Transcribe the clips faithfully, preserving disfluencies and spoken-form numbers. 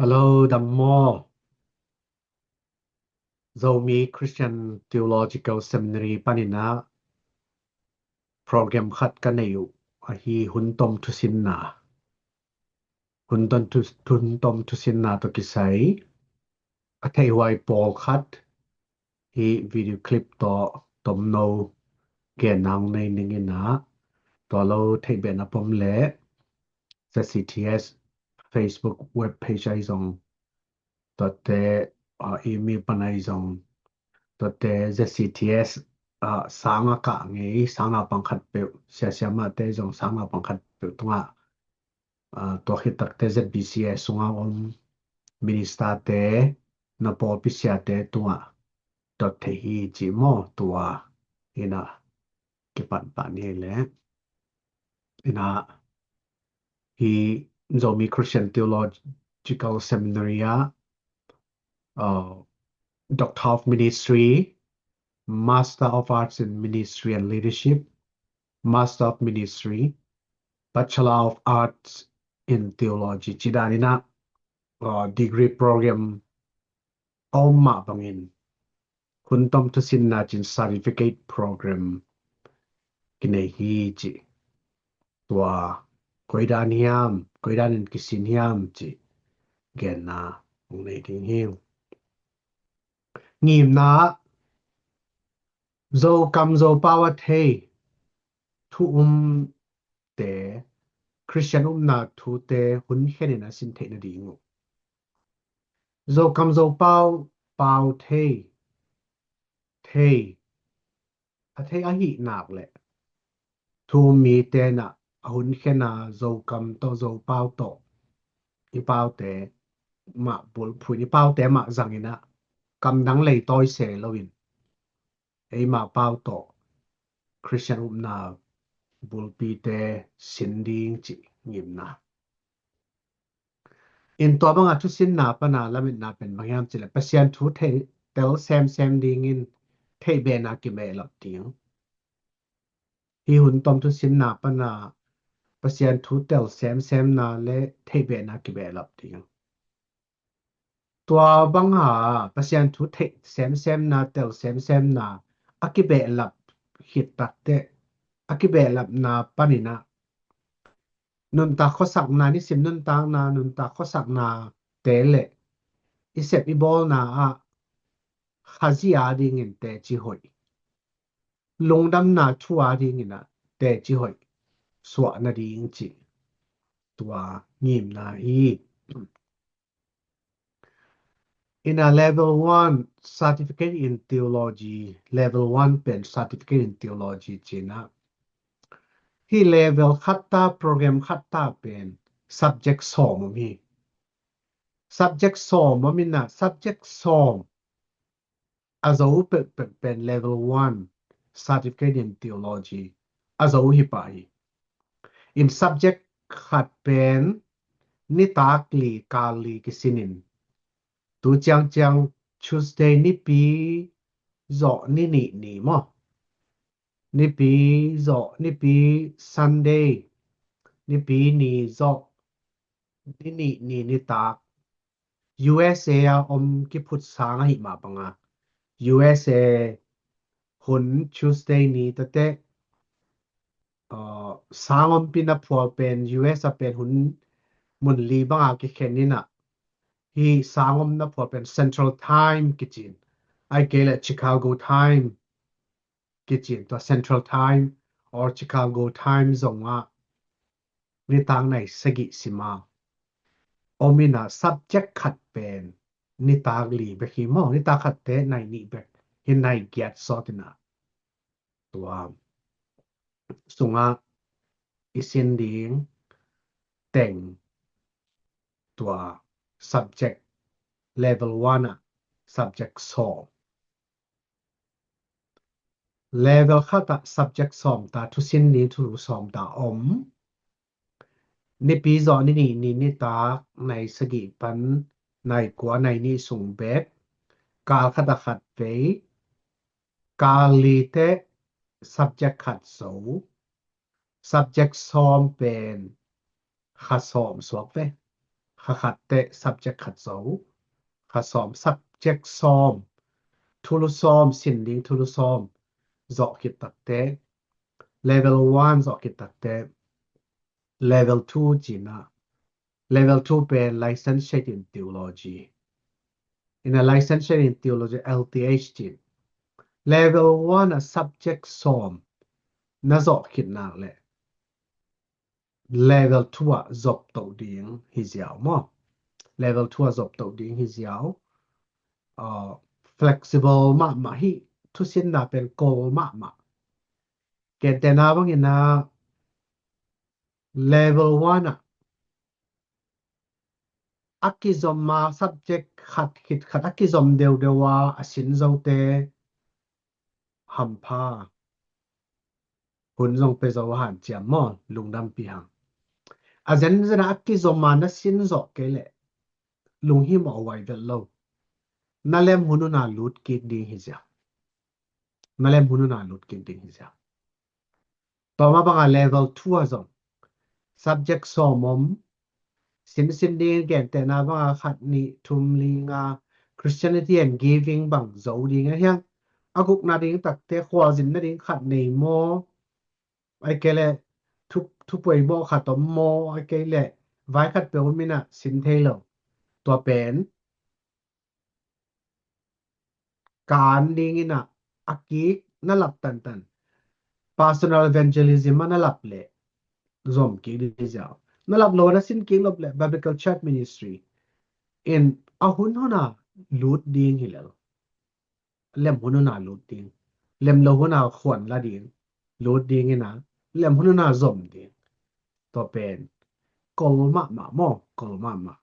Hello, dam maw? Zomi Christian Theological Seminary panin ah program khat ka nei uh, ahi hun tom thusinna. Hun tom thu-, hun tom thusinna tawh kisai a theihhuai pawlkhat hih video clip tawh tomno genna hong nei ning in ah, tua lo theih beh na pom leh Z C T S Facebook web page ahi zong, tuate, ah, email pan ahi zong, tuate Z C T S, ah, sang a kah ngei, sang naupang khatpeuh, sia siamahte zong sang naupang khatpeuh tungah, ah, tua khit takte Z B C A sungah om ministerte, na pawlpi siate tungah dot thei hi ci maw, tua in ah kipan pah ni leh. In ah hih Zomi Christian Theological Seminary ah, uh, Doctor of Ministry, Master of Arts in Ministry and Leadership, Master of Ministry, Bachelor of Arts in Theology, ci dan in ah, uh, degree program a om mah bangin, hun tom thusinna ci-in certificate program kinei hi ci. Tua koi dan hiam, koi dan in kisin hiam ci genna hong nei ding hi. Ngimna, Zokam Zopau a thei thu umte, Christian upna thute hun khen in a sin theih nading uh. Zokam Zopau, pau thei, thei, a thei ahih nak leh thu um mite in ah a hun khen a Zokam tawh Zopau tawh i paute mah bulphuh in, i paute mah zang in ah, kam dang leitawi se loin eima pau tawh Christian upna bulpite sin ding cih ngimna. In tua banga thusinna pana lametna pen bang hiam cih leh Pasian thu thei tel semsem dingin theihbehna kibehlap ding. Hih hun tom thusinna pana Pasian thu tel semsemna le theihbehna kibehlap ding. Tua banga Pasian thu theih semsemna, tel semsemna a kibehlap khit takteh, a kibehlapna panin ah nuntak khuasakna, nisim nuntakna, nuntak khuasaknate le i sep i bawlna ah Khazih adingin teci hoih, lungdamna thu adingin ah teci hoih suah nading cih tua ngimna hi. In a level one certificate in theology, level one pen certificate in theology ci-in ah, hih level khat ta, program khat ta pen subject sawm om hi. Subject sawm om in ah, subject sawm a zo pekpek pen level one certificate in theology a zo hi pah hi. In subject khat pen nitak li, kal li kisin in, tu ciangciang Tuesday nipi zawh ni nih ni maw, nipi zawh, nipi Sunday, nipi ni zawh ni nih ni nitak U S A a om kiphut sang ahih mah banga U S A hun Tuesday ni tate, uh, sang ompi na phual pen U S a pen hun mun li banga kikhen in ah, hih sang om na phual pen Central Time kici-in, ahih kei leh Chicago Time kici-in, tua Central Time or Chicago Time zongah nitak nai sagih sima om in ah, subject khat pen nitak li bek hi maw, nitak khatte nai nih bek hi, nai giat sawt in ah tua sungah i sin ding teng tua subject level one ah subject sawm. Level khat ah subject sawm ta, thusin ding thulu sawm ta om. Nipi zawh ni nih ni nitak nai sagih pan nai kua, nai nih sung bek, kal khat ah khat vei, kal li teh subject khat zo, subject sawm pen kha sawm suak ve. Kha khat teh subject khat zo, kha sawm, subject sawm, thulu sawm, sin ding thulu sawm zawh khit takteh, level one zawh khit takteh, level two ci-in ah, level two pen Licentiate in Theology. In a Licentiate in Theology, L T H ci-in. Level one ah subject sawm na zawh khit nak leh level two ah zop toh ding hi ziau maw? Level two ah zop toh ding hi ziau. Ah, flexible mahmah hi, thusinna pen kol mahmah. Gentehna bangin ah level one ah a kizom a subject khat khit khat a kizom deuhdeuh a a sin zote hampha, hun zong pia zo a hanciam maw, lungdampih hang. A zenzen a a kizom a na sin zawh kei leh lunghimawh a huai vet lo. Na lem hun hun a lut kik ding hi ziau. Na lem hun hun a lut kik ding hi ziau. Tua mah banga level two ah zong subject sawm om, sinsin ding, gentehna banga khat, nih, thum, li, nga, Christianity and Giving bang zo ding a hiang. A gukna ding takteh khualzin nading khat nei maw, ahih kei leh thu, thu poimawh khat om maw, ahih kei leh vai khat peuh om in ah sin thei lo. Tua pen kan dingin ah a kik na lap tantan. Personal evangelism ah na lap leh zom kik ding hi ziau. Na lap lo na sin kik lo leh Biblical Church Ministry in a hun hun a lut ding hi lel. Lem hun hun a lut ding. Lem lo hun a khuan la ding. Lut ding in ah lem hun hun a zom ding. Tua pen kol mahmah maw, kol mahmah.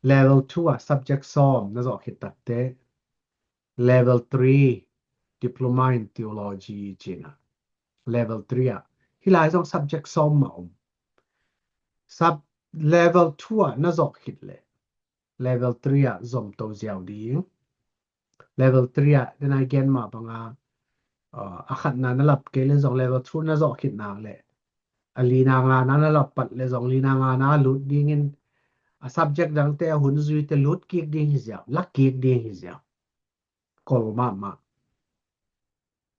Level two ah subject sawm na zawh khit takteh, level three, Diploma in Theology ci-in ah, level three ah hih lai zong subject sawm mah om. Sub, level two ah na zawh khit leh level three ah zom to ziau ding. Level three ah, den a i gen mah banga, uh, a khatna na lap kei leh zong level two na zawh khit nak leh, a lina ngana na lap pat leh zong lina ngana lut dingin, a subject dangte a hun zuite lut kik ding hi ziau, la kik ding hi ziau. Kol mahmah.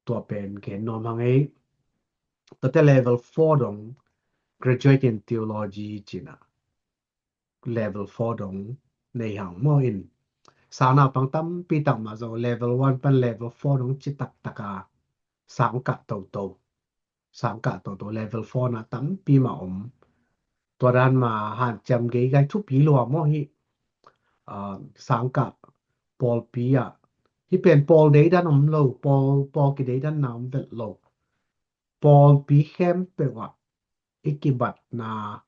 Tua pen gen nuam hang ei. Tuate level four dong, Graduate in Theology ci-in ah, level four dong nei hang maw in. Sangnaupang tampi tak mah zong level one pan level four dong ci taktak a sangkah toto. Sangkah toto level four na tampi mah om. Tua dan mah hanciam geigai, thupi lua maw hih. Ah, sangkah pawlpi ah. Hih pen pawl deidan om lo, pawl, pawl kideidanna om vet lo. Pawlpi khempeuh ah i kibatna,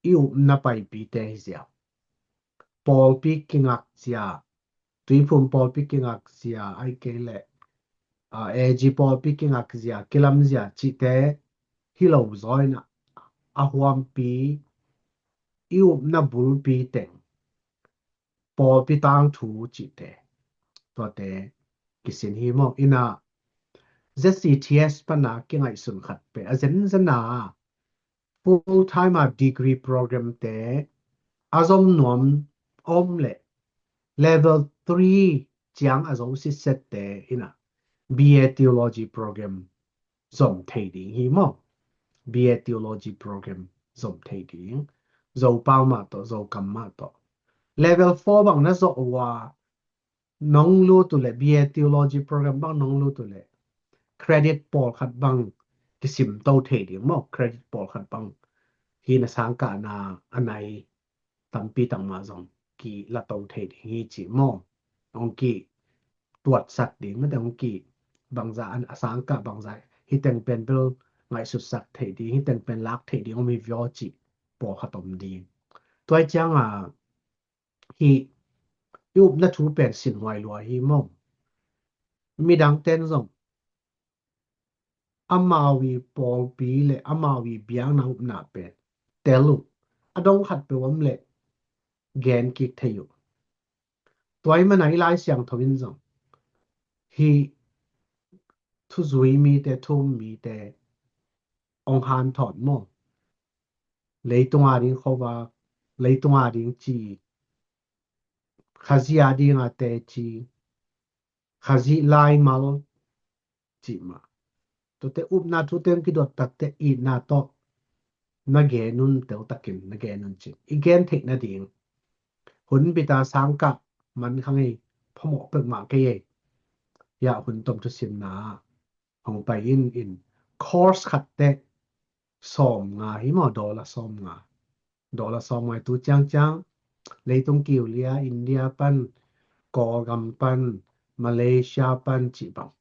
i upna paipite hi ziau. Pawlpi kingakzia, Tuiphum pawlpi kingakzia, ahih kei leh, ah, A G pawlpi kingakzia, kilamzia cihte hi lo zaw in ah, a huampi, i upna bulpi teng, pawlpi tangthu cihte, tuate kisin hi maw. In ah Z C T S pan a kingaihsun khat pen, a zenzen a full time a degree program te a zom nuam om leh level three ciang a zo sitset te in ah B A Theology program zom thei ding hi maw. B A Theology program zom thei ding. Zopau mah tawh, Zokam mah tawh. Level four bang na zawh uh a nong lut uh leh, B A Theology program bang nong lut uh leh, credit pawlkhat bang kisim to thei ding maw, credit pawlkhat bang. Hih na sangkahna a nai tampi tak mah zong kila to thei ding hi ci maw. Hong kituatsak ding, mate hong ki bangza an a sangkah bangza, hih teng pen bel ngaihsutsak thei ding, hih teng pen lak thei ding om hi vio cih pawlkhat om ding. Tua hi ciang a, hih i upna thu pen sinhuai lua hi maw. Midang ten zong amau i pawlpi leh amau i biakna upna pen tel uh, a dong khat peuh om leh gen kik thei uh. Tua ahih manin i Lai Siangtho in zong hih thuzui mite, thu um mite hong hanthawn maw. Leitung a ding khuavak, leitung a ding ci, Khazih a ding a teci, Khazih laimal cih mah. Tuate upna thute hong kidot takte itna tawh na gen un, teu takin na gen un cin. I gen theih nading hun bita sangkah man kha ngei, phamawh peuhmah kei ei. Hiah hun tom thusimna hong pai in, in course khat teh sawm nga hi maw, dollar sawm nga. Dollar sawm nga i tu ciangciang leitung kiu li a, India pan, Kawlgam pan, Malaysia pan cih bang,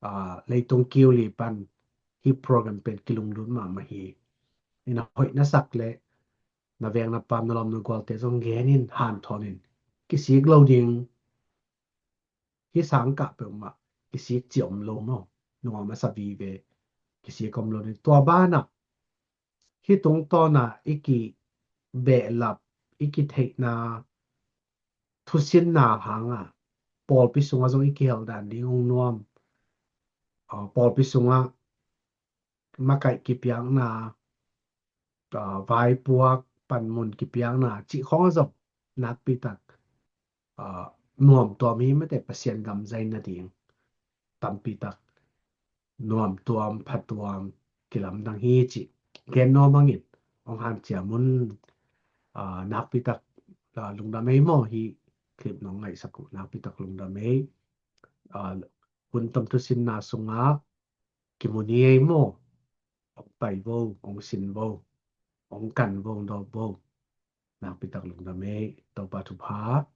ah, leitung kiu li pan hih program pen kilunglut mahmah hi. Ina hoih na sak leh na veng na pam na lawm na gualte zong gen in, hanthawn in, kisik lo ding. Hih sangkah peuhmah kisik ci om lo maw? Nuam a sa vive, kisik om lo ding. Tua banah hih tungtawna i kibehlap, i kitheihna, thusinna hanga pawlpi sungah zong i kihel dan ding hong nuam. Ah, pawlpi sungah makaih kipiakna, ah, vaipuak panmun kipiakna cih khawng zong nakpitak, ah, nuamtuam hi mate, Pasian gam zain nading tampitak nuamtuam phatuam kilamdang hi cih gen nuam hangin hong hanciam un. Ah, nakpitak, ah, lungdam ei maw, hih clip nong ngaihsak uh nakpitak lungdam ei. Ah, hun tom thusinna sungah kimu ni ei maw. Hong pai vo, hong sin vo, hong kan vo, hong dawp vo. Nakpitak lungdam ei. Topa thupha